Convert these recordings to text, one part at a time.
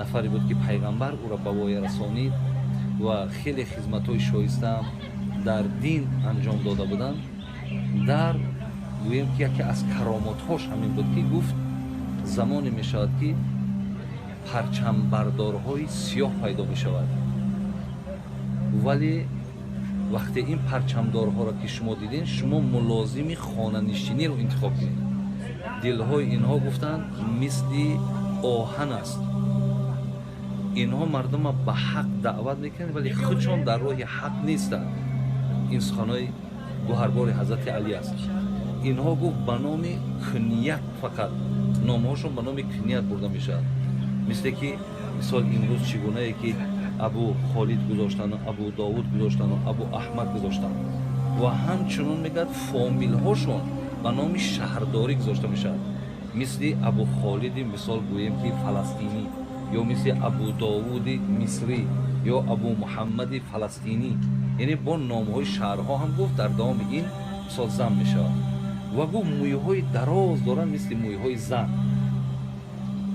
Нафаре буд, ки пайғамбар ӯро ба воя расонид ва хеле хизматҳои шоиста дар дин анҷом дода буданд. Дар гӯем, ки яке аз каромотҳош ҳамин буд, ки гуфт: замоне мешавад, ки парчамбардорҳои сиёҳ пайдо мешавад, вале вақте ин парчамдорҳоро ки шумо дидем, шумо мулозими хонанишиниро интихоб кунед. Дилҳои инҳо, гуфтанд, мисли оҳан аст. Инҳо мардума ба ҳақ даъват мекунанд, вале худшон дар роҳи ҳақ нестанд. Ин суханҳои гӯҳарбори ҳазрати Алӣ аст. Инҳо, гуфт, ба номи куният, фақат номҳошон ба номи куният бурда мешавад, мисле ки мисол имрӯз чӣ гунае ки Абу Холид гузоштану Абу Довуд гузоштану Абу Аҳмад гузоштанд. Ва ҳамчунон, мегӯяд, фомилҳошон ба номи шаҳрдорӣ гузошта мешавад, мисли Абу Холиди, мисол гӯем, ки фаластинӣ, ё мисли Абу Довуди мисрӣ, ё Абу Муҳаммади фаластинӣ. Яъне бо номҳои шаҳрҳо ҳам, гуфт, дар давоми ин мисол зам мешавад. Ва гуфт, мӯйҳои дароз доранд, мисли мӯйҳои зан.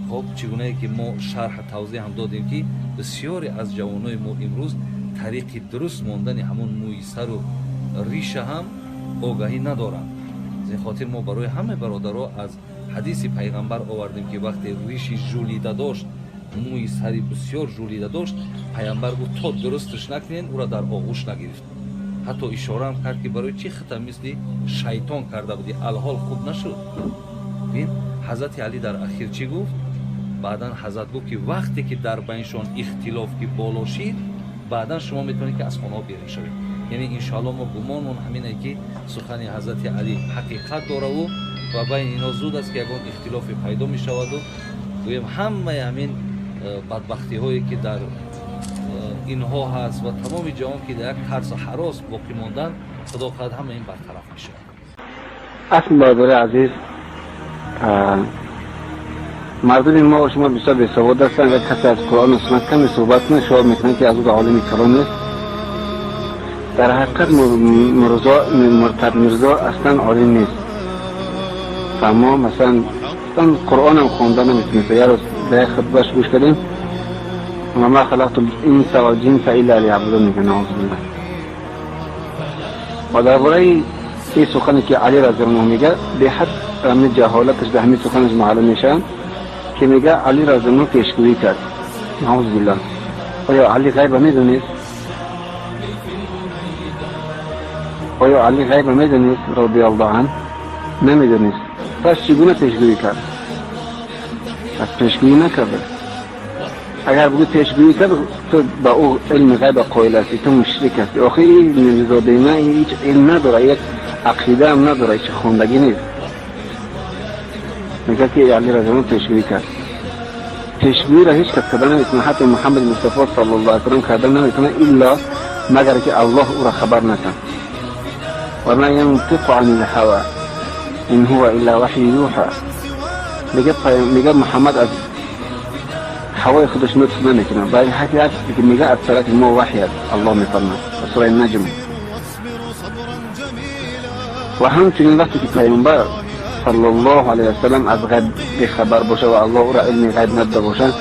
Хоб, чӣ гунае ки мо шарҳ тавзеҳ ҳам додем, ки бисёре аз ҷавонои мо имрӯз тариқи дуруст мондани ҳамон мӯи сару риша ҳам огаҳӣ надоранд. Аз ин хотир мо барои ҳама бародаро аз ҳадиси пайғамбар овардем, ки вақте риши жулида дошт, мӯи сари бисёр жулида дошт, пайғамбар гуфт: то дурусташ накунед, ӯро дар оғӯш нагирифт. Ҳатто ишораам кард, ки барои чӣ хита мисли шайтон карда будӣ, алҳол хуб нашуд. Бин, ҳазрати Алӣ дар ахир чӣ гуфт? Баъдан ҳазрат гуфт, ки вақте ки дар байншон ихтилоф ки боло шид, баъдан шумо метавонед, ки аз хонаҳо берун шавед. Яъне, иншоалло, мо гумонмон ҳамине, ки сухани ҳазрати Алӣ ҳақиқат дораву ва байни инҳо зуд аст, ки ягон ихтилофе пайдо мешаваду, гӯем, ҳамаи ҳамин бадбахтиҳое, ки дар инҳо ҳаст ва тамоми ҷаҳон, ки дар як тарсу ҳарос боқӣ монданд, худо хоҳад, ҳама ин бартараф мешавад. Асли, бародари азиз, мардуми мо шумо бисёр бесавод ҳастанд. Агар касе аз Қуръону суннат каме суҳбат кунад, шумо мекунанд, ки аз ӯ олими калом нест. Дар ҳақиқат муртад Мирзо аслан олим нест. Фаҳмо, масалан, аслан Қуръонам хонда наметуниста. Як рӯз дар як хутбаш гӯш кардем: وما خلقت الإنس والجن إلا ليعبدون мегӯяд, نعوذ بالله. Ва дар бораи ин сухане, ки Али رضي الله мега, беҳад ҳамин ҷаҳолаташ дар ҳамин суханаш маълум мешавад, ки мега Али رضي الله пешгӯӣ кард, نعوذ بالله. Оё Али ғайба медонист? Оё Али ғайба медонист رضي الله عنه? Намедонист. Пас чӣ гуна пешгӯӣ кард? Пас пешгӯӣ накарда. Агар бигӯ пешгӯӣ кард, ту ба ӯ илми ғайба қоил ҳастӣ, ту мушрик ҳастӣ. Охир ин Мирзодина ҳеҷ илм надора, як ақидаам надора, ҳеҷ хондагӣ нест. Мегӯяд, ки Али رضي الله пешгӯӣ кард. Пешгӯиро ҳеҷ кас карда наметавонад, ҳатто Муҳаммади Мустафо صلى الله عليه وسلم карда наметавонад, إلا магар ки Аллоҳ ӯро хабар накард. وما ينطق عن الهوى إن هو إلا وحي يوحى. Мега, Муҳаммад аз ҳавои худаш нутқ намекунад, балки ҳар чизе ки мега, аз тарафи мо ваҳй аст, Аллоҳ мефармад дар сураи Наҷм. Ва ҳамчунин вақте ки пайғамбар صلى الله عليه وسلم аз ғайб бехабар бошад ва Аллоҳ ӯро илми ғайб надода бошад,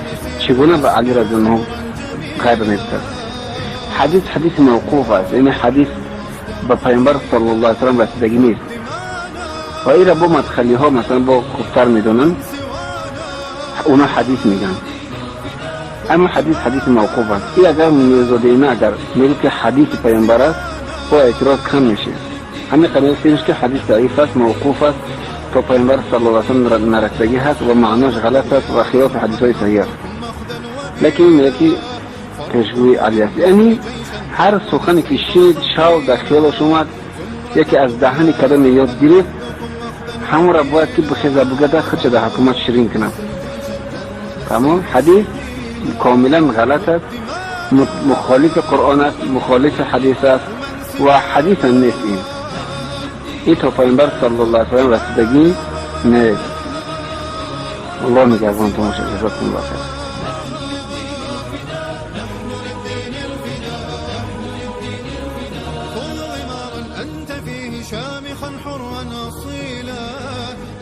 чӣ гуна ба Али رضي الله ғайб мегуфтад? Ҳадис ҳадиси мавқуф аст, яъне ҳадис ба пайғамбар صلى الله عليه وسلم расидагӣ нест. Ва ира бо мадхалиҳо, масалан, бо хубтар медонанд, اونا ҳадис мегӯянд, аммо ҳадис ҳадиси мавқуф аст. И агар Мирзодина агар мегӯд, ки ҳадиси пайғамбар аст, бо эътироз кам мешид. Ҳамин қадр ки ҳадис заиф аст, мавқуф аст, то пайғамбар صلى الله عليه وسلم нарасидагӣ ҳаст ва маънош ғалат аст ва хилофи ҳадисҳои саҳиҳ аст. Лекин мегӯяд, ки пешгӯи Али аст. Яъне ҳар сухане ки шунид, шав дар хиёлаш омад, яке аз даҳани кадоме ёд гирифт, ҳамонро бояд ки бихеза, бугада, худша дар ҳукумат ширин кунад. Тамом, ҳадис комилан ғалат аст, мухолифи Қуръон аст, мухолифи ҳадис аст ва ҳадисам нест. Ин то пайғамбар صلى الله عليه وسلم расидагӣ нест. Аллоҳ нигаҳбонтон бошад. جزاكم الله خير. أنت فيه شامخا حرا أصيلا،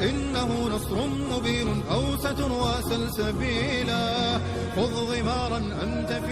إنه نصر مبين أو ستروى. سلسبيلا، خذ غمارا أنت.